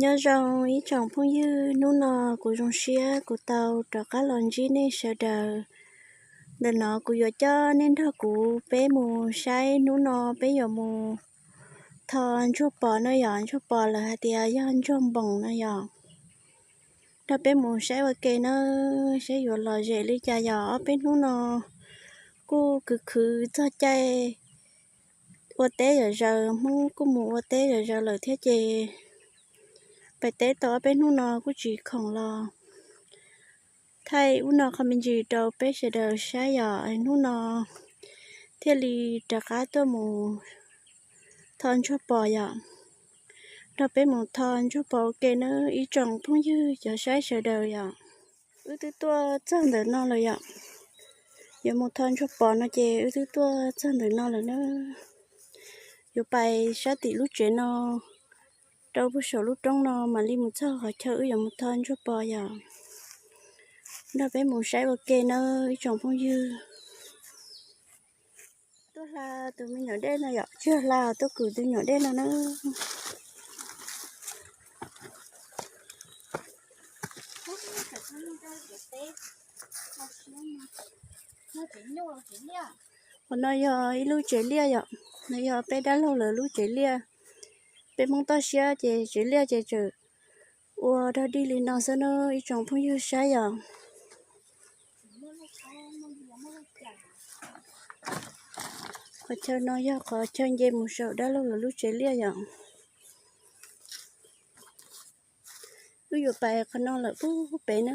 Nyob zoo ib tsoom phooj ywg, hnub no kuv zoo siab kuv tau rov qab los ntsib nej sawv daws. Ntawm no kuv yuav coj nej nrog kuv peb mus saib hnub no peb yuav mus tho ntsuag pos no yom, ntsuag pos lawv hais tias yog ntsuag npoos no yom. Nrog peb mus saib ua ke nawb, saib yuav lom zem li cas yom. Ob peb hnub no kuj khwv khwv txog caij ua teb zom zaws, Hmoob kuj mus ua teb zom zaws lawm thiab ces pem teb tau ob peb hnub no kuj tsis khoom los thaij ub no qhov me ntsis rau peb sawv daws saib yom. Hnub no thiaj li rov qab tuaj mus tho ntsuag pos yom. Nrog peb mus tho ntsuag pos ua ke nawb ib tsoom phooj ywg cov saib sawv daws yom. Wb twb tuaj txog ntawm no lawm yom. Yuav mus tho ntsuag pos no ces wb twb tuaj txog ntawm no lawm na. Yuav pais sab tim lub tsev no, rau puag saum lub roob no mam li mus txog qhov chaw wb yuav mus tho ntsuag pos yom. Nrog peb mus saib ua ke nawb ib tsoom phooj ywg. Tuaj hla tus me nyuam dej no yom, tsis yog hla, tuaj kwv tus nyuam dej no na. Qhov no yog ib lub tsev liaj yom, no yog peb dab laug lawv lub tsev liaj. Peb Hmoob toj siab ces tsev liaj ces tseem ua dog dig li no xwb na ib tsoom phooj ywg saib yom. Qhov chaw no yog qhov chaw nce mus saum dab laug lawv lub tsev liaj yom. Wb yuav pais qhov no lawm pub pem na.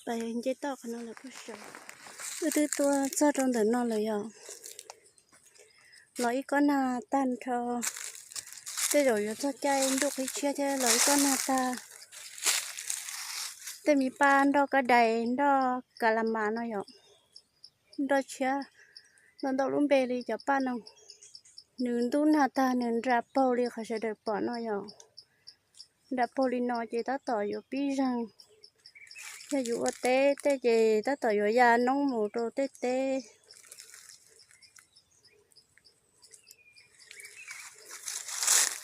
Pais nce toj qhov no lawm pub saum. Wb twb tuaj txog rau ntawm no lawm yom. Los ib kob nag tag nrho, tej zaum yuav txog caij ntuj qhib tshiab thiab los ib kob nag tag. Tej me paj nroj kab dais nroj ka la mas no yom, nroj tshiab, nroj ntau lub npe li cov paj no. Nws ntub nag tag nws nra paug li qhov sawv daws pom no yom. Nra paug li no ces tab tom yuav pib zeeg. Yog yus ua teb tej ces tab tom yuav ya noob mus rau tej teb.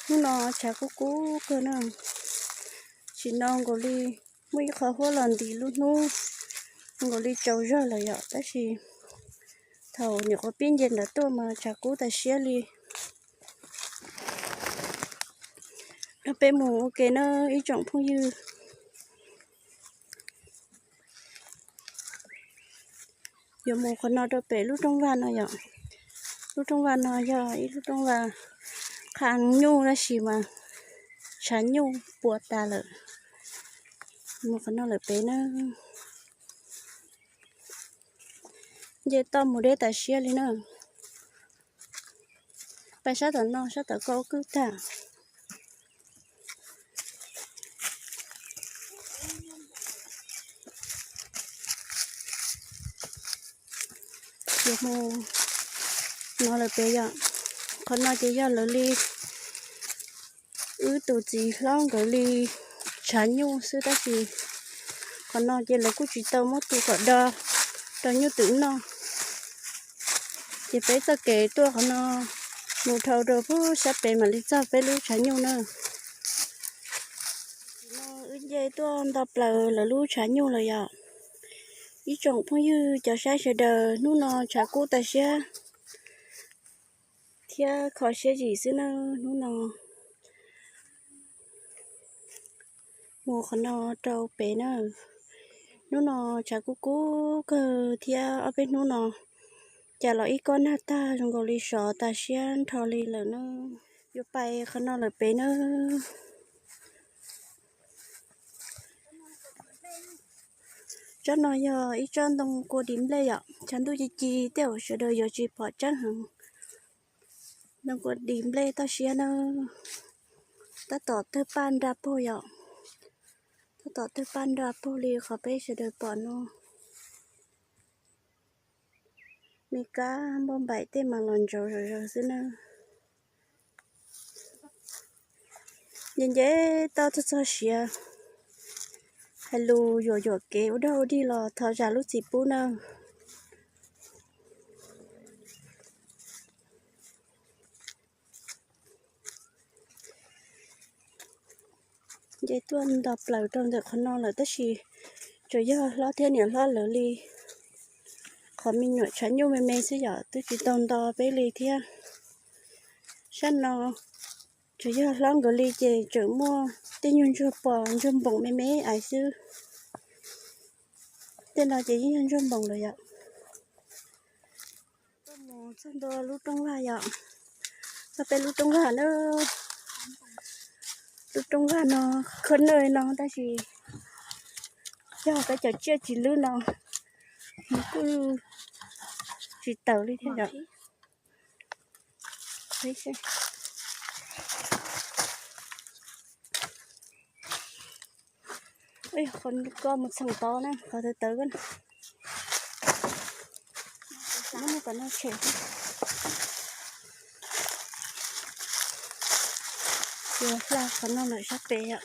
Hnub no tshav kub kub kawg na, tsis no nkaus li muaj ib qho huab los ntis lub hnub nkaus li tsaus zog lawm yom, tab sis thaum nyuam qhuav pib nce nram tuaj mas tshav kub tas siab li. Rau peb mus ua ke na ib tsoom phooj ywg. Yuav mus qhov no rau pem lub rooj vag no yom. Lub rooj vag no yog ib lub rooj vag qha nyuj tab sis mas tshav nyuj puas tas lawm. Mus qhov no lawm pem na. Nce toj mus deb tas siab li na. Pais sab tom no sab tom ko kwj tag. Yuav mus no lawm pem yom. Qhov no ces yog lawv li wb tus txiv hlob nkawd li tshav nyuj xwb tab sis qhov no ces lawv kuj tsis tau muab tu kom do rau nyuj twm noj. Ces peb txoj kev tuaj qhov no mus dhau rau pub sab pem mam li txog peb lub tshav nyuj na. Wb nce tuaj nto plaws lawv lub tshav nyuj lawm yom. Ib tsoom phooj ywg cov saib sawv daws, hnub no tshav kub tas siab thiab kho siab zim xwb na. Hnub no mus qhov no rau pem na. Hnub no tshav kub kub kawg thiab ob peb hnub no cas los ib kob nag tag zoo nkaus li sov tas siab nrho li lawm na. Yuav pais qhov no lawm pem na. Tsob no yog ib tsob ntoo kua dis nplej yom, tshav ntuj ci ci tej zaum sawv daws yuav tsis pom tseeb heev. Ntoo kua dis nplej toj siab na, tab tom tawg paj nra puag yom, tab tom tawg paj nra puag li qhov peb sawv daws pom no. Me kab npauj npaim tej mas los ntsauv zom zaws xwb na. Nce nce toj txog txog siav, hais lus yuam yuam kev ua dog ua dig los thov zam lub txim pub na. ces tuaj nto plaws rau ntawm qhov no lawm tab sis tseem yog hlob thiab niam hlob lawv li. Qhov me nyuam tshav nyuj me me xwb yom, twb tsis tau nto peb li thiab. Sab no tseem yog hlob nkawd li ces tseem muaj tej nyuag ntsuag pos ntsuag npoos me me ais xwb. Tej no ces yeej yog ntsuag npoos lawm yom. Tuaj mus txog ntua lub rooj vag yom, txog peb lub rooj vag na. Lub rooj vag no khab nawj no tab sis yog peb cov tsiaj tsis lwb no nws kuj tsis tawm li thiab yom. Qhov ko mus txheem tod na, qhov tawv tawv na. Muab kom no tshem. Yuav hla qhov no lawm sab pem yom.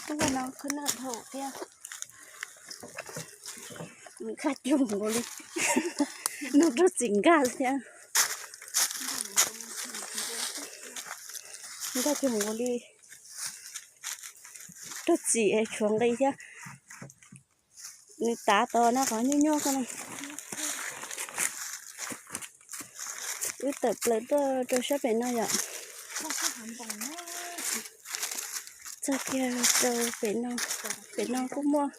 Lub no khab nawj dhau thiab. Nkag cuag nkaus li, nug rau txim nkag thiab. Nkag cuag nkaus li, rau txim tshuav nqi thiab. Nws tav tod no qhov nyuaj nyuaj ko na. Wb tawm plaws tuaj rau sab pem no yom. Txog kiag rau pem no, pem no kuj muaj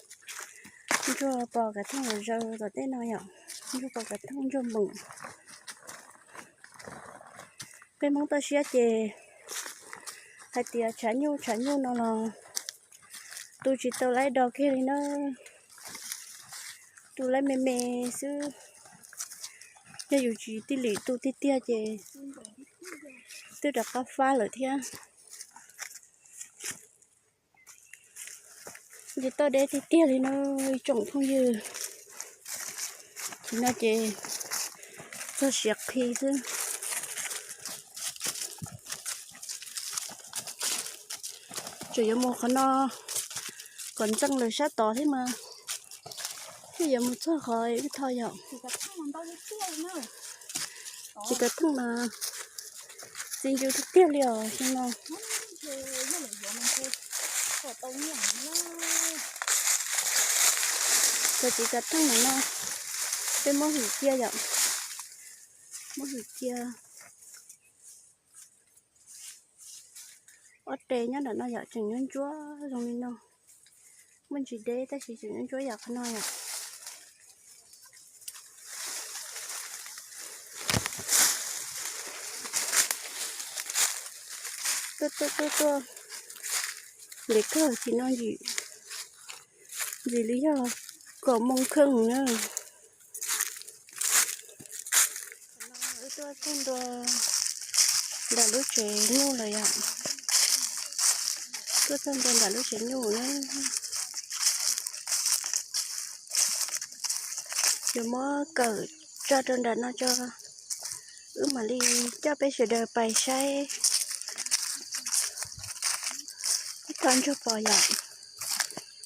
ntsuag pos kav theej los zaws tom tej no yom, ntsuag pos kav theej ntsuag npoos. Peb Hmoob toj siab ces hais tias tshav nyuj tshav nyuj no los tu tsis tau laib do kiag li na, tu laib me me xwb. Yog yus tsis tij lim tu tiag tiag ces twb rov qab fab lawm thiab. Ces toj deb tiag tiag li no ib tsoom phooj ywg, ces no ces txog siav qhi xwb. Tseem yuav mus qhov no kom ntxeej lawm sab tod thiab mas, thiaj yuav mus txog qhov wb tho yom. Txiv kav theej mas txi ncu tiag tiag li os xyoo no. Cov txiv kav theej no peb muab hwm cia yom, muab hwm cia. Ob re nyob ntawm no yom, tseem ntsuab ntsuab zoo li no. Muaj ntsis deb tab sis tseem ntsuab ntsuab yam qhov no yom. Tuaj tuaj tuaj tuaj, ntev kawg, tim no ntxim li yog kaum moo kheej na. Wb tuaj txog ntua nram lub tsev nyuj lawm yom. Tuaj txog ntua nram lub tsev nyuj na. Yuav muab kawm tso rau nram no tso, wb mam li coj peb sawv daws pais saib ib co ntsuag pos yom.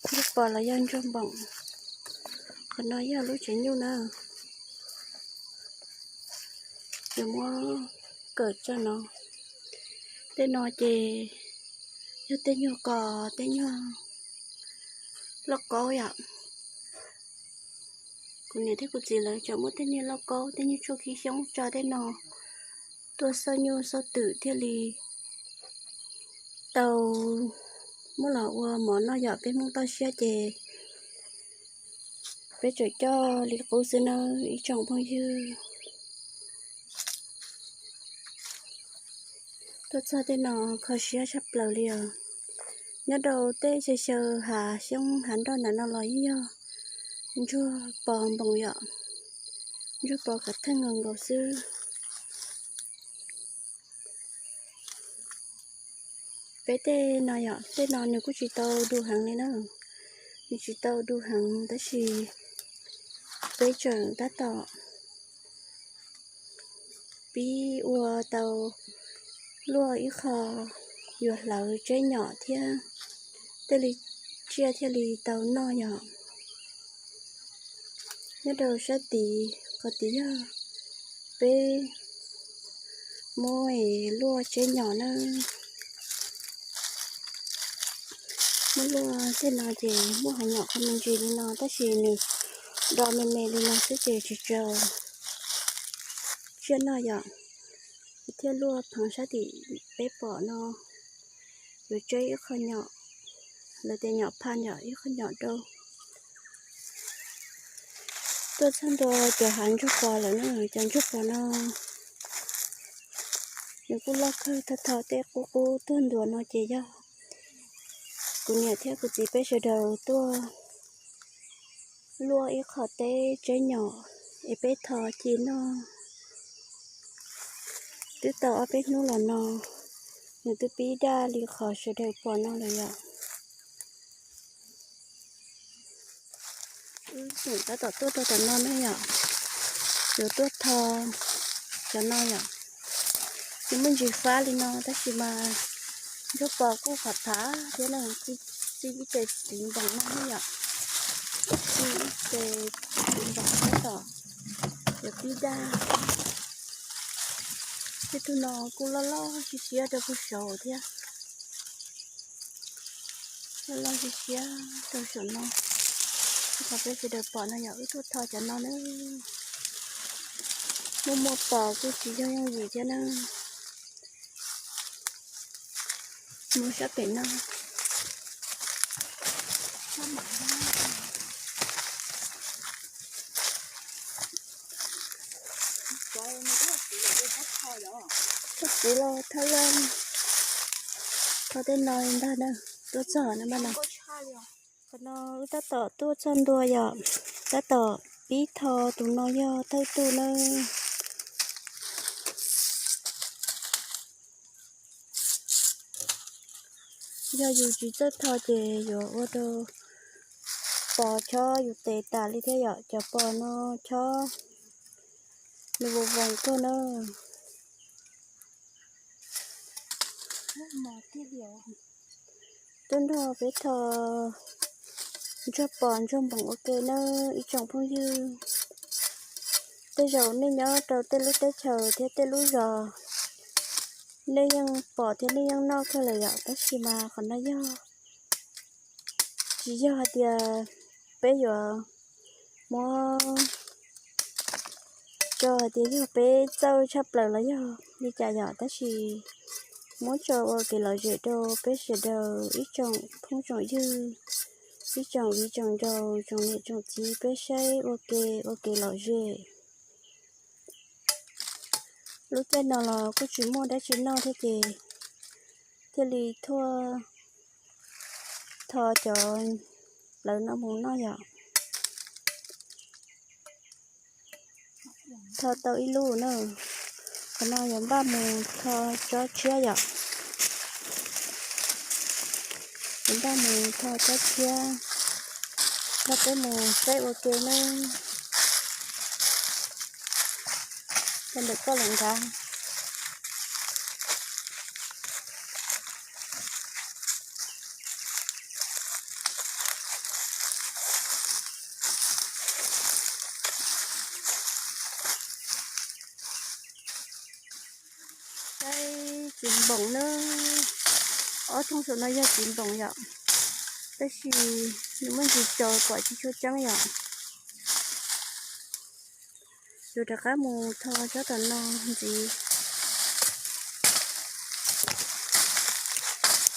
Ntsuag pos los yog ntsuag npoos. Qhov no yog lub tsev nyuj na. Yuav muab kawm tso no. Tej no ces yog tej nyuag kos tej nyuag lauj kaub yom. Kuv niam thiab kuv txiv lawv tseem muab tej nyuag lauj kaub tej nyuag tsuag khib xyoob tso tej no tuaj xauj nyuj xauj twm thiaj li tau muab los ua mov noj yom. Peb Hmoob toj siab ces peb tseem coj li qub xwb nawb ib tsoom phooj ywg. Tuaj txog tej no kho siab tshaj plaws li os. Nyob rau tej xyaw xyaw hav xyoob hav nroj ntawm no los yeej yog ntsuag pos npoos yom, ntsuag pos kav theej nkaus nkaus xwb. Peb tej no yom, tej no nws kuj tsis tau du heev li na, nws tsis tau du heev tab sis peb tseem tab tom pib ua tau luaj ib qho yuav hlawv tseb nyom thiab tej li tsiaj thiaj li tau noj yom. Nyob rau sab tid qhov tid yog peb muab luaj tseb nyom na. Muab luaj tej no ces muaj hav nyom qhov me ntsis li no tab sis nws do me me li no xwb ces tsis tsaus tsiaj noj yom. Thiaj luaj pheev sab tim peb pom no, yuav tseb ib qho nyom, lawv tias nyom pha yom, ib qho nyom rau. Tuaj txog ntua cov hav ntsuag pos lawm na, cov ntsuag pos no nws kuj loj kawg, tho tho tej qub qub tuaj ntua no ces yog kuv niam thiab kuv txiv peb sawv daws tuaj luaj ib qho teb tseb nyom es peb tho ci noj. Twb tau ob peb hnub los no, nws twb pib daj li qhov sawv daws pom no lawm yom. Wb tseem tab tom tuaj rau cov no ne yom, yuav tuaj tho cov no yom. Tsis muaj ntsis fab li no tab sis mas ntsuag pos kuj phav phav thiab na, txij ib ce txiv npoos no ne yom, txij ib ce txiv npoos tab tom yuav pib daj. Tej tug no kuj loj loj siab siab rau puag saud thiab. Loj loj siab siab rau saum no. Qhov peb sawv daws pom no yog wb tuaj tho cov no na. Muaj muaj pos kuj tsis yooj yooj yim thiab na. Mus sab pem no. Txog txiv los thawb lawm. Tho tej no li ntag na, tuaj txog no mas no. Qhov no wb tab tom tuaj txog ntua yom, tab tom pib tho tus no yog thawj tug na. Yog yus tsis txawj tho ces yuav ua rau pos chob yus tes tas li thiab yom, cov pos no chob nws vov voos kawg na. Tuaj nrog peb tho ntsuag pos ntsuag npoos ua ke nawb ib tsoom phooj ywg. Tej zaum nej nyob rau tej lub teb chaws thiab tej lub zos, nej yeej pom thiab nej yeej noj kawg lawm yom, tab sis mas qhov no yog tsis yog hais tias peb yuav muab tso hais tias yog peb txawj tshaj plaws los yog li cas yom, tab sis muab tso ua kev lom zem rau peb sawv daws ib tsoom phooj tsoom ywg, ib tsoom viv tsoom ncaus, tsoom niam tsoom txiv peb saib ua ke ua kev lom zem. Lub caij no los kuj tsis muaj dab tsi noj thiab ces thiaj li thuaj tho cov plawv no mus noj yom. Tho tau ib lub na, qhov no yuav npaj mus tho tsob tshiab yom. Yuav npaj mus tho tsob tshiab, nrog peb mus saib ua ke nawb. Rau ntawm koj lawm nrad. Saib txiv npoos na, ob thooj saum no yog txiv npoos yom, tab sis nws muaj ntsis tsaus kom tsis tshua tseeb yom. Yuav rov qab mus tho tsob tom no ntxiv.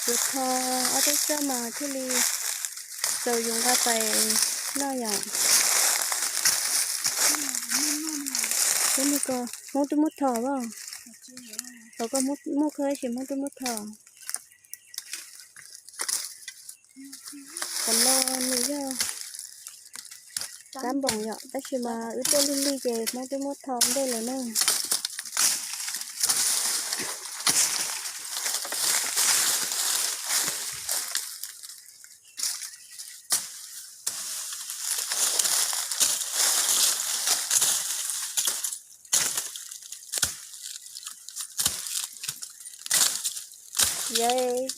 Yuav tho ob peb tsob mas thiaj li txaus yus nqa pais noj yom. Ub, Hmoob twb muab tho as, qhov koj muab kho tab sis Hmoob twb muab tho. Qhov no nws yog kab npoos yom, tab sis mas wb tuaj lig lig ces Hmoob twb muab tho ntej lawm na. Yog,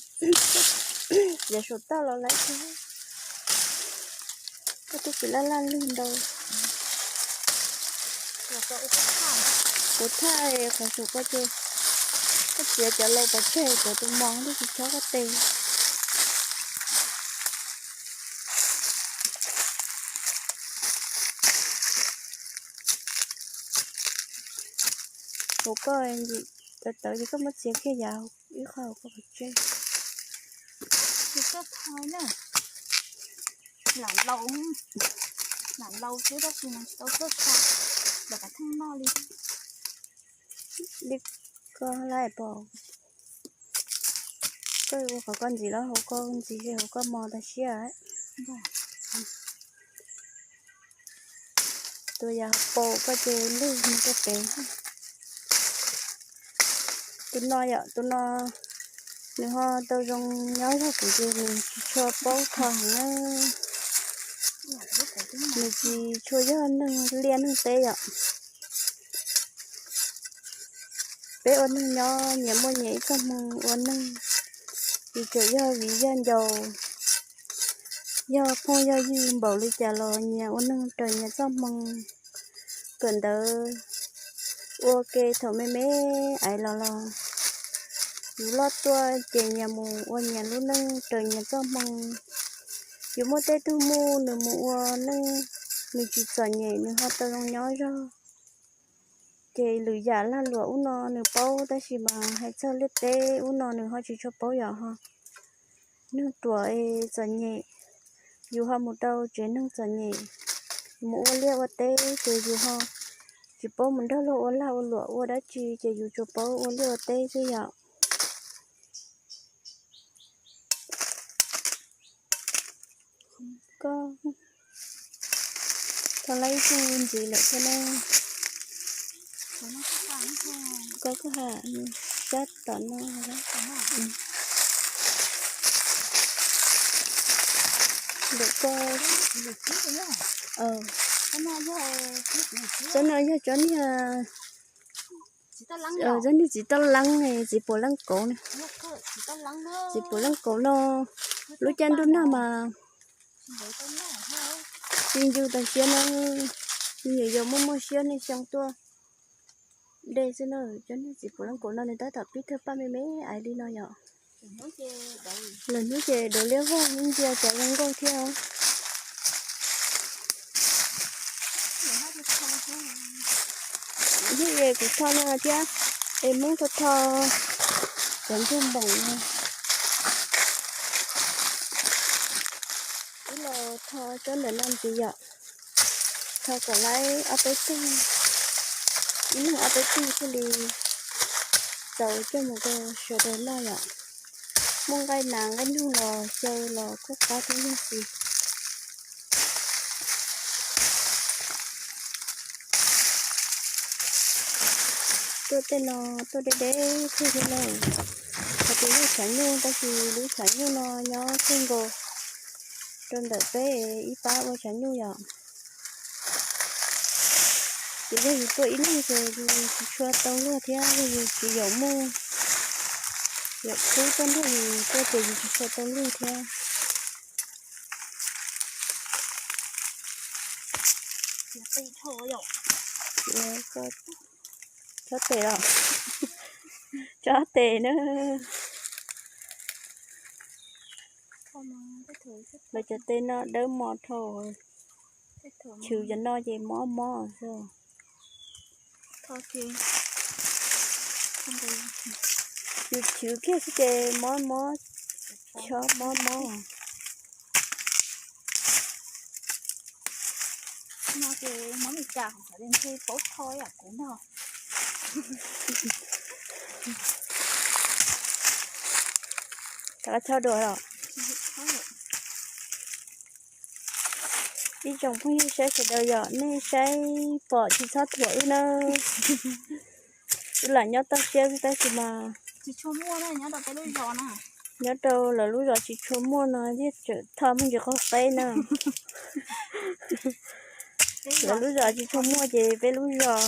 yog saum toj los lawm thiab. Koj twb tsis laj laj lug ntau. Kuv thaij qhov saum koj ces koj txiav cov laus pov tseg cov tus mos twb tsis chob koj tes. Hauv koj ntxim tawv tawv ces koj muab txiav kiag yav ib qho hauv koj pov tseg. Lam laus, lam laus xwb tab sis mas tsis tau tuaj tshaj, lam kav theej noj li. Li koj lab pom, koj ua qhov koj ntxim los hauv koj ntxim, hauv koj mos tas siab. Tus yav paus koj ces lwj mus rau pem. Tus no yom, tus no nws ho tau zoo nyob zog kuv ces nws tsis tshua paub tho heev na. Nws tsis tshua yog neeg liaj neeg teb yom. Peb ua neeg nyob nyias muaj nyias ib txoj hmoo ua neeg, tsis tseem yog viv yog ncaus, yog phooj yog ywg npaum li cas los nyias ua neeg raws nyias txoj hmoo. Kawm ntawv ua ke thaum me me aiv los los, yus loj tuaj ces nyias mus ua nyias lub neej raws nyias txoj hmoo. Yus muaj tej tug muj nws mus ua neej, nws tsis txom nyem nws ho tau zoo nyob zog. Ces lwm yam lag luam ub no nws paub tab sis mas hais txog liaj teb ub no nws ho tsis tshua paub yom ho. Neeg ruam es txom nyem, yus ho mus rau tsev neeg txom nyem, mus ua liaj ua teb ces yus ho tsis paub mus nrog luag ua lag ua luam ua dab tsi ces yus tsuas paub ua liaj ua teb xwb yom. Koj tho lawm ib tug ntxiv lawm thiab na. Koj, koj ha sab tom no. Ntawm koj, tsob no yog tsob niag, tsob niag txiv toj leeb, txiv puav leej kauv na. Txiv puav leej kauv no lub caij ntuj nag mas tsis ncw tas siab na. Nyuam yaus muaj muaj siab nej xyoo tuaj de xwb na. Cov niag txiv puav leej kauv no nws tab tom pib thawj paj me me aiv li no yom. Lwm hnub ces dov liab vog ib ntsia cas zoo nkauj thiab. Hnub es kuv tho no thiab, es Hmoob tho tho cov ntsuag npoom no. Ib los tho tsob ntawm no ntxiv yom. Tho kom laib ob peb tug, ib leeg ob peb tug thiaj li txaus coj mus rau sawv daws noj yom. Muaj nqaij nas nqaij noog los xyaw los kuj qab thiab yog xis. Tuaj tej no tuaj deb deb kawg li na. Qhov tias yog tshav nyuj tab sis lub tshav nyuj no nyob kawg nkaus rau ntawm peb ib pab ua tshav nyuj yom. Ces yog yus tuaj ib leeg ces yus tsis tshua tau luag thiab, yog yus tsis yaum muj yaum kub tuaj nrog yus tuaj ces yus tsis tshua tau luag thiab. Tsob tes los, tsob tes na. Lawv cov tes no dawb mos dhau, chwv cov no ces mob mob xwb. Yus chwv kiag xwb ces mob mob, chob mob mob. No ces mob li cas, paub tho yam kuv no. Tau tso dua los. Ib tsoom phooj ywg saib sawv daws yom, nej saib pom tsis txhob thuam wb na. Wb lam nyob toj siab xwb tab sis mas nyob rau lawv lub zos tsis tshua muaj no thiaj tseem tho muaj ntsis qaug qeb na. Lawv lub zos tsis tshua muaj ces peb lub zos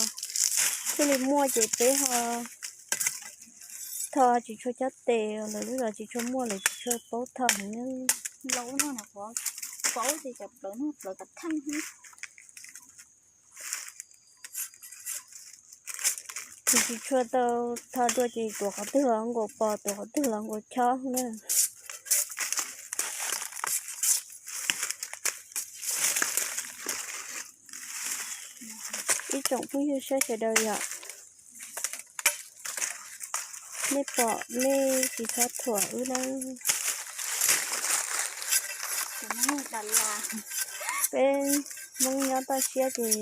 thiaj li muaj ces peb ho tho tsis tshua cob tes, lawv lub zos tsis tshua muaj lawv tsis tshua paub tho heev. Ces tsis tshua tau tho dua ces tuav qhov twg los nkaus pos, tuav qhov twg los nkaus chob na. Ib tsoom phooj ywg saib sawv daws yom, Nej pom nej tsis txhob thuam wb nawb. Peb Hmoob nyob toj siab ces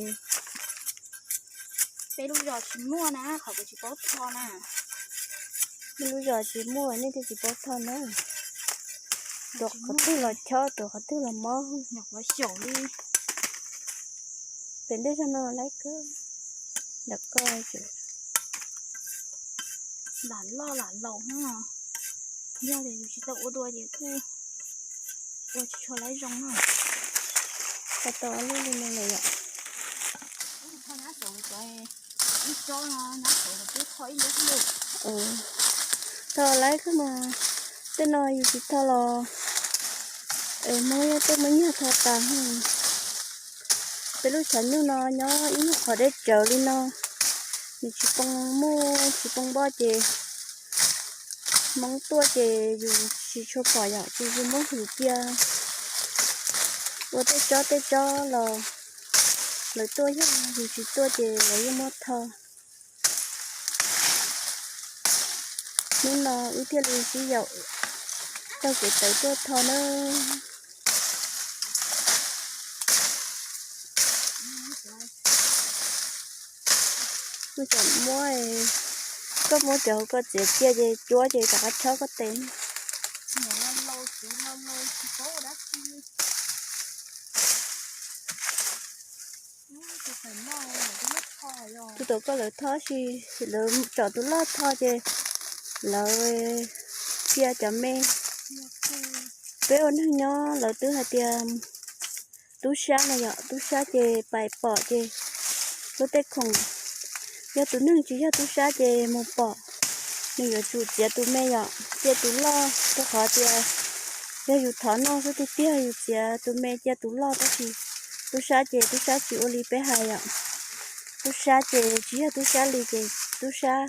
peb lub zos tsis muaj na, qhov tsis paub tho na. Nej lub zos tsis muaj nej thiaj tsis paub tho na. Tuav qhov twg los chob, tuav qhov twg los mob. Pem ntej zog no laib kawg, ntawm koj. Lam loj lam laus no, yog tias yus tsis tau ua dua ces kuj ua tsis tshua laib zoo na. Tau tau ob lub li no lawm yom. Tho laib kawg mas, tej no yus tsis tho los Hmoob yeej tuaj muab nyiag tho tas. Peb lub tshav nyuj no nyob ib nyuag qhov deb tsawv li no, nws tsis poo muj tsis poo npoj ces Hmoob tuaj ces yus tsis tshua pom yom, ces yus muab hwm cia. Ua tej tsob tej tsob los lawv tuaj yog, yus tsis tuaj ces lawv yeej muab tho. Hnub no wb thiaj li sib yaum taug kev tawv tuaj tho nawb. Muab, koj muab cov hauv koj txiav cia ces cuab ces rov qab chob koj tes. Tus tuav koj lawv tho si, lawv tsom tus loj tho ces lawv cia cov me. Peb ua neeg nyob lawv twb hais tias tub sab no yom, tub sab ces pais pom ces lub tej khoom, yog tus neeg tsis yog tub sab ces mus pom, nws yuav tsum txiav tus me yom, cia tus loj, rau qhov tias yog yus thov noj xwb tiag tiag yus txiav tus me cia tus loj, tab sis tub sab ces tub sab tsis ua li peb hais yom. Tub sab ces tsis yog tub sab li ces tub sab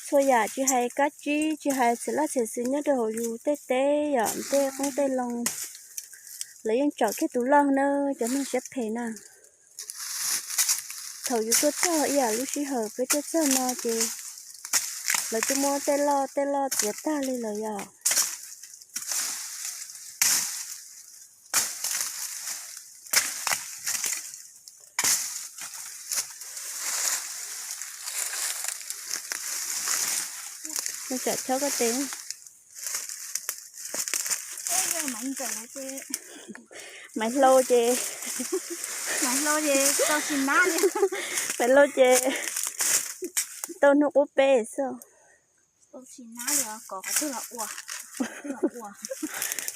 txhua yam tsis hais kab tsib tsis hais txhia laj txhia xwm nyob rau hauv yus tej teb yom, tej qoob tej loo, lawv yeej tsom kiag tus loj na, cov neeg siab phem na. Thaum yus tuaj txog ib yam lub sij hawm peb tuaj txog no ces lawv twb muab tej loj tej loj txiav tag li lawm yom. Tsam chob koj tes. Maiv hlau ces, maiv hlau ces tau hnub qub peb xwb.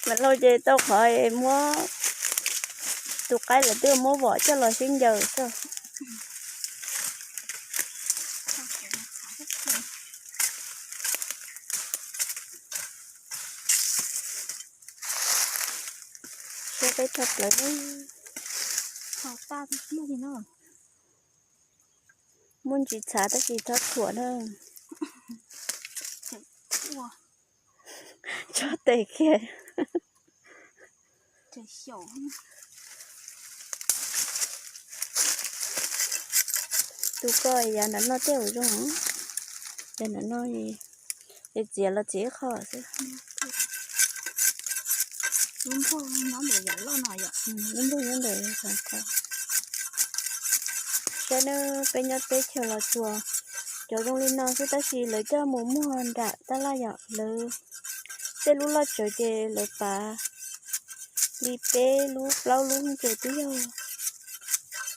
Maiv hlau ces tau qhov muab tus qaib lawv twb muab vom coj los sib ncaws xwb. Siab peb tho plawv. Muaj ntsis txhav tab sis txhob thuam na. Tso tes kiag. Tus ko yav nram no tej ua zoo, yav nram no es txiav los txiav ib qho xwb. Lub npog nyob ntawm, saib na, peb nyob teb chaws Los Tsuas, cov zoo li no xwb tab sis lawv coj mus muag nram tab laj yom, lawv tej lub loj tsawv ces lawv pav li peb lub plaub lub ces twb yog,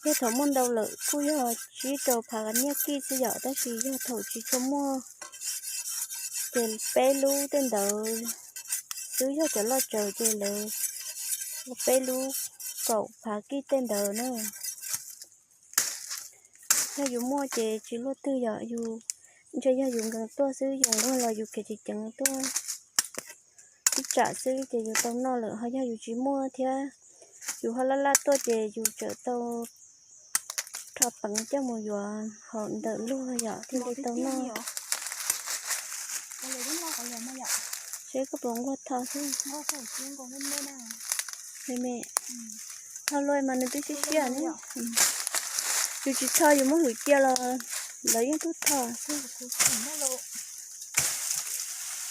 yog thaum muaj ntau lawm kuj yog tsib rau phav nyiaj kij xwb yom, tab sis yog thaum tsis tshua muaj ces peb lub tej ntawd xwb yog cov loj tsawv ces lawv ua peb lub kaum phav kij tej ntawd na. Yog yus muaj ces tsis luaj twg yom, yus ntshe yog yus nkees tuaj xwb, yus nquag los yus kev tsis ceev tuaj ib tsam xwb ces yus tau noj lawm, ho yog yus tsis muaj thiab yus ho laj laj tuaj ces yus tseem tau rho peev coj mus yuav hauv ntawm luag yom thiaj li tau noj. Seb koj puas nquag tho xwb. Me me, tho luaj mas nws twb siab siab ne. Yus tsis tho yus muab hwm cia los lawv yeej tub tho xwb.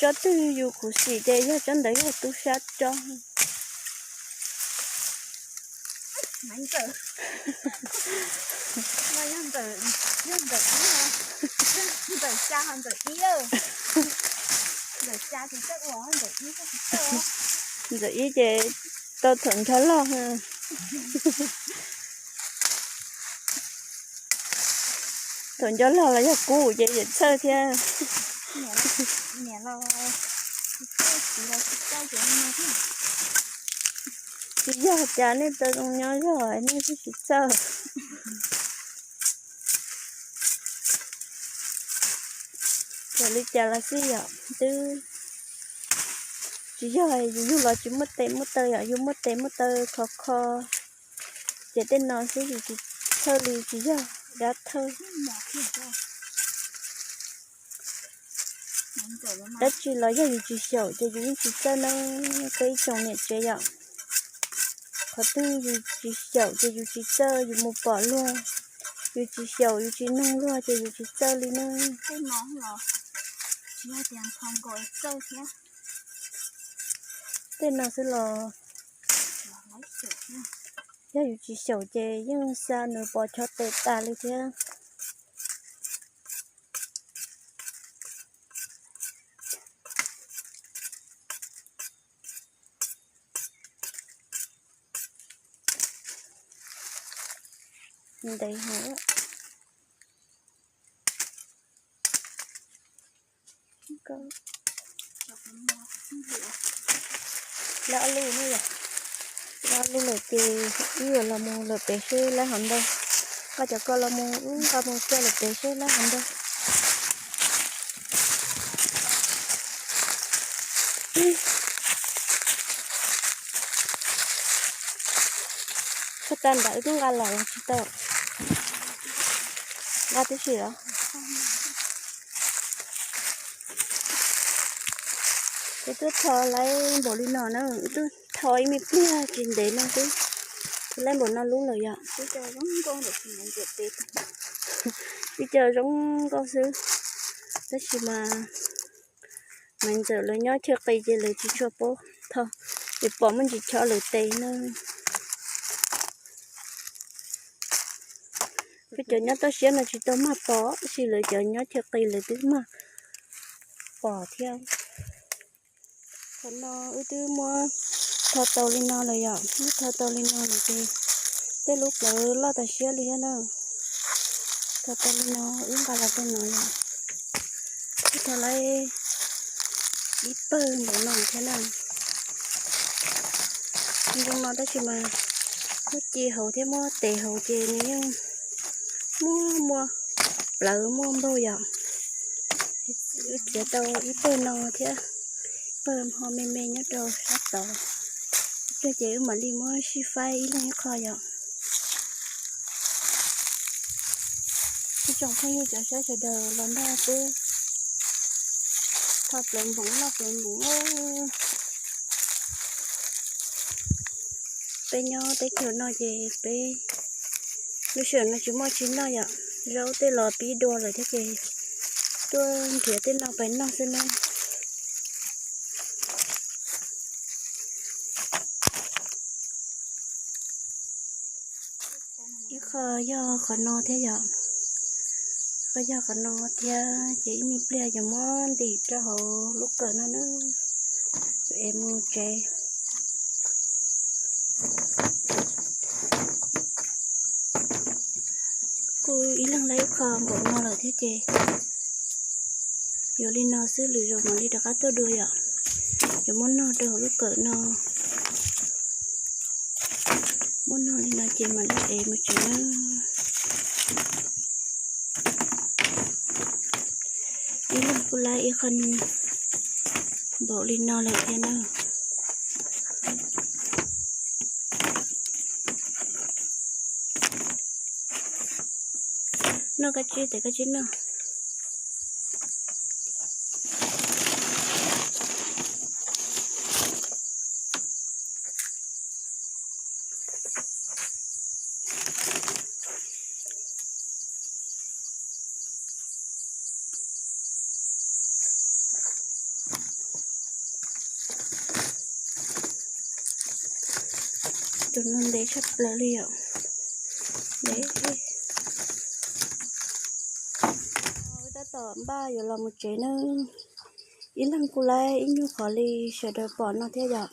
Tsob twg yus khuv xim ces yog tsob ntawd yog tub sab tsob. Ntawm ib ces tau thaum nco log. Thaum nco log los yog kub ces yam txhawj thiab. Tsis yog cas nej tau zoo nyob zog nej twb tsis txawj. Txawm li cas los xij yom, twb tsis yog yus yug los tsis muaj tes muaj taw yom, yus muaj tes muaj taw khov kho. Ces tej no xwb yus tsis txhawj li, tsis yog dab thawj. Dab tsi los yog yus tsis xyaum ces yus yeej tsis txawj na, peb ib tsoom niam tsev yom. Qhov twg yus tsis xyaum ces yus tsis txawj, yus mus pom luag, yus tsis xyaum yus tsis noog luag ces yus tsis txawj li na. Tej no xwb los yog yus tsis xyaum ces yeej xa nws pov chob tes tas li thiab. Ntev heev. Lawv ob lub no yom, lawv ob lub lawm ces wb yuav los mus lawm pem seb lawv hauv ntau. Koj cov ko los mus wb nqa mus coj lawm pem seb lawv hauv ntau. Txog tas ntawd wb twb nqa los los tsis tau. Nqa tib si os. Kuv twb tho lawm npaum li no na, wb twb tho ib me pliag tsis ntev no xwb, twb lawm npaum no lub lawm yom. Wb cov zoo nkauj xwb, tab sis mas Maiv Ntxawm lawv nyob chaw qis ces lawv tsis tshua paub tho, ces pom muaj ntsis chob lawv tes na. Peb cov nyob toj siab no tsis tau mag pom, tab sis lawv cov nyob chaw qis lawv twb mag pom thiab. Qhov no wb twb muab tho tau li no lawm yom, muab tho tau li no lawm ces tej lub plawv loj tas siab li thiab na. Tho tau li no wb nqa los rau no yom. Wb tho lawm ib pawg npaum no thiab na. Zoo no tab sis mas muab ci hauv thiab muab tes hauv ces nws yeej muaj muaj plawv muaj npaug yom. Wb txiav tau ib pawg no thiab, pawg ho me me nyob rau sab tod. Ib pliag ces wb mam li muab sib faib ib leeg ib qho yom. Ib tsoom phooj ywg cov saib sawv daws los nrog peb tho plawv npoov noj plawv npoov. Peb nyob teb chaws no ces peb lub sij hawm no tsis muaj tsis noj yom, zaub tej los pib dua lawm thiab ces tuaj nrhiav tej no pais noj xwb na. Ib qho yog qhov no thiab yom, ib qho yog qhov no thiab ces ib me pliag yuav muab ntim rau hauv lub kawm no na, es mus tsev. Kuj ib leeg lawm ib qho npaum no lawm thiab ces yuav li no xwb, lwm zaus mam li rov qab tuaj dua yom. Yuav muab nog rau hauv lub kawm no, muab nog li no ces mam li ev mus tsev na. Ib leeg kuj lawm ib qho npaum li no lawm thiab na. Noj kab tsib tes kab tsib noj. Tus no ntev tshaj plaws li yom. Ntev. Wb tab tom npaj yuav los mus tsev nawb. Ib leeg kuj laib ib nyuag qhov li sawv daws pom no thiab yom.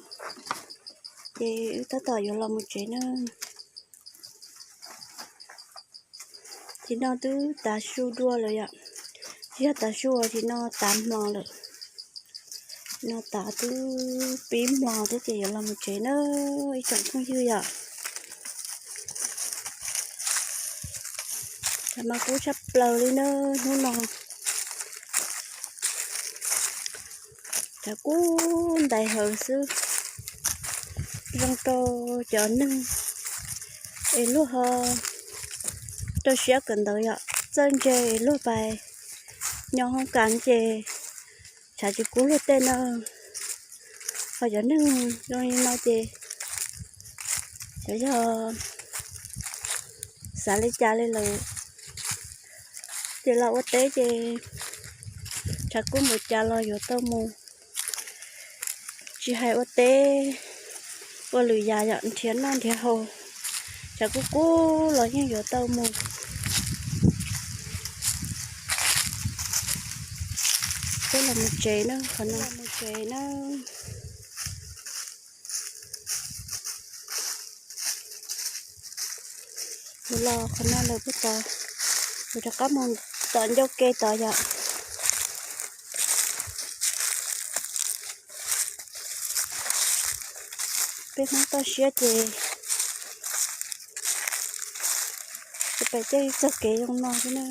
Ces wb tab tom yuav los mus tsev nawb. Tim no twb tav su dua lawm yom. Tsis yog tav su, tim no tav hmo lawm. No tav twb pib hmo thiab ces yuav los mus tsev nawb ib tsoom phooj ywg yom. Tshav mas kub tshaj plaws li nawb hnub no. Tshav kub ntais hawm xwb. Zoo rau cov neeg es luag ho rau siab kawm ntawv yom, txawj ntse es luag pais nyob hoob kas ces tshav tsis kub luag tej na. Ho cov neeg zoo li no ces xyov yog xav li cas li lawm. Ces los ua teb ces tshav kub npaum cas los yuav tau mus. Tsis hais ua teb ua lwm yam yom, nrhiav noj nrhiav haus, tshav kub kub los yeej yuav tau mus. Peb los mus tsev na, qhov no mus tsev na. Kuv los qhov no lawm puag tod, kuv rov qab mus tom ncauj ke tod yom. Peb Hmoob toj siab ces pem caij txoj kev zoo no xwb na.